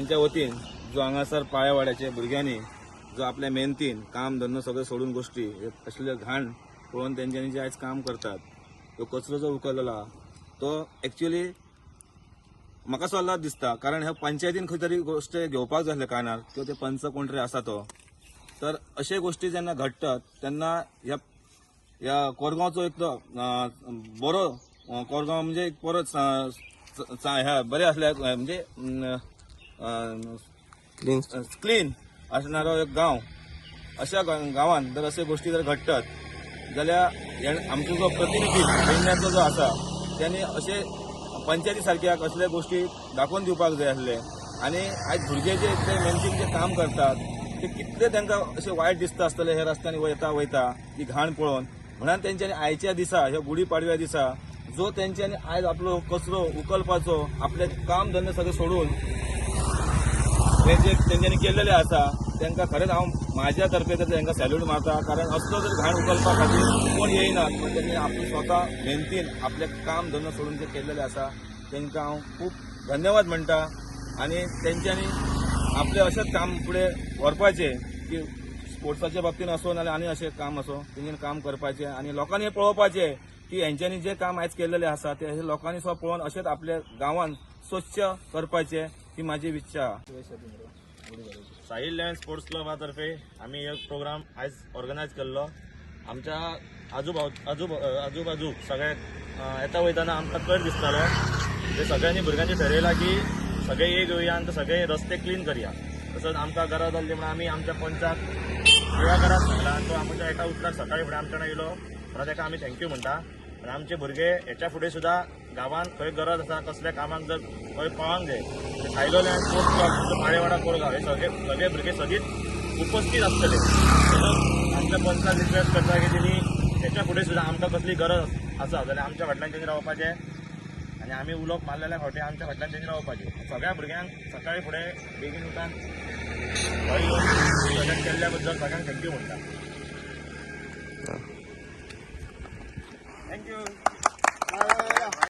तेंच्या वतीन जो हांगासर पाळेवाड्याचे भुरग्यांनी जो आपल्या मेहनतीन काम धंदो सगळें सोडून गोश्टी असले घाण पळोवन तेंच्यांनी जे आयज काम करतात, तो कचरो जो उखलला तो एक्चुअली म्हाका सल्ला दिसता, कारण ह्या पंचायतीन खंय तरी गोश्ट घेवपाक जाय आसले कानार किंवा ते पंच कोण तरी आसा तो. तर अशे गोश्टी जेन्ना घडटात तेन्ना ह्या ह्या कोरगांवचो एक तो बरो कोरगांव म्हणजे एक परत ह्या बरें आसल्या म्हणजे क्लीन असणारो एक गांव. अशा गांवान जर अशे गोश्टी जर घडटात जाल्यार आमचो जो प्रतिनिधी पेडण्याचो जो आसा त्यांनी अशे पंचायती सारक्या असल्या गोश्टी दाखोवन दिवपाक जाय आसले. आनी आयज भुरगे जे ते मेहनतीन जे काम करतात ते कितले तांकां अशें वायट दिसता आसतलें हे रस्त्यान वयता वयता ती घाण पळोवन. म्हणून तेंच्यांनी आयच्या दिसा ह्या गुढी पाडव्या दिसा जो तेंच्यांनी आयज आपलो कचरो उखलपाचो आपले काम धंदे सगळे सोडून हे जे तेंच्यांनी केल्लेले आसा तांकां खरेंच हांव म्हाज्या तर्फे तर तांकां सॅल्यूट मारता. कारण असलो जर घाण उखलपा खातीर कोण येयना, पण तेंच्यांनी आपली स्वता मेहनतीन आपलें काम धंदो सोडून जे केल्लेले आसा तांकां हांव खूब धन्यवाद म्हणटा. आनी तेंच्यांनी आपलें अशेंच काम फुडें व्हरपाचें की स्पोर्ट्साच्या बाबतीन असो नाल्यार आनी अशें काम असो तेंच्यांनी काम करपाचें आनी लोकांनी पळोवपाचें की हेंच्यांनी जें काम आयज केल्लेलें आसा तें लोकांनी सुद्दां पळोवन अशेंच आपल्या गांवान स्वच्छ करपाचें ही म्हाजी इच्छा. साहिल 11 स्पोर्ट्स क्लबा तर्फे आमी एक प्रोग्राम आयज ऑर्गनायज केल्लो. आमच्या आजूबाजूक सगळे येता वयतना आमकां कर दिसतालो. ते सगळ्यांनी भुरग्यांनी ठरयलां की सगळे एक येवया आनी सगळे रस्ते क्लीन करया. तसोच आमकां गरज जाल्ली म्हणून आमी आमच्या पंचाक कुळागरात सांगला आनी तो आमच्या एका उतराक सकाळी फुडें आमच्या येयलो म्हणून ताका आमी thank you म्हणटा. आनी आमचे भुरगे हेच्या फुडें सुद्दां गांवांत खंय गरज आसा कसल्या कामाक जर खंय पावंक जाय सायलो लँड स्पोर्ट्स क्लब पाळेवाडा कोरगांव हे सगळे सगळे भुरगे सगळीच उपस्थित आसतले. तसोच आमच्या पंचाक रिक्वेस्ट करता की तेणी हेच्या फुडें सुद्दां आमकां कसली गरज आसा जाल्यार आमच्या फाटल्यान तेणी रावपाचें आनी आमी उलोवप मारलेल्या फावटी आमच्या फाटल्यान तेणी रावपाचें. सगळ्या भुरग्यांक सकाळी फुडें बेगीन उठान थंय येवन सगळ्यांक केल्ल्या बद्दल सगळ्यांक thank you म्हणटा. Thank you.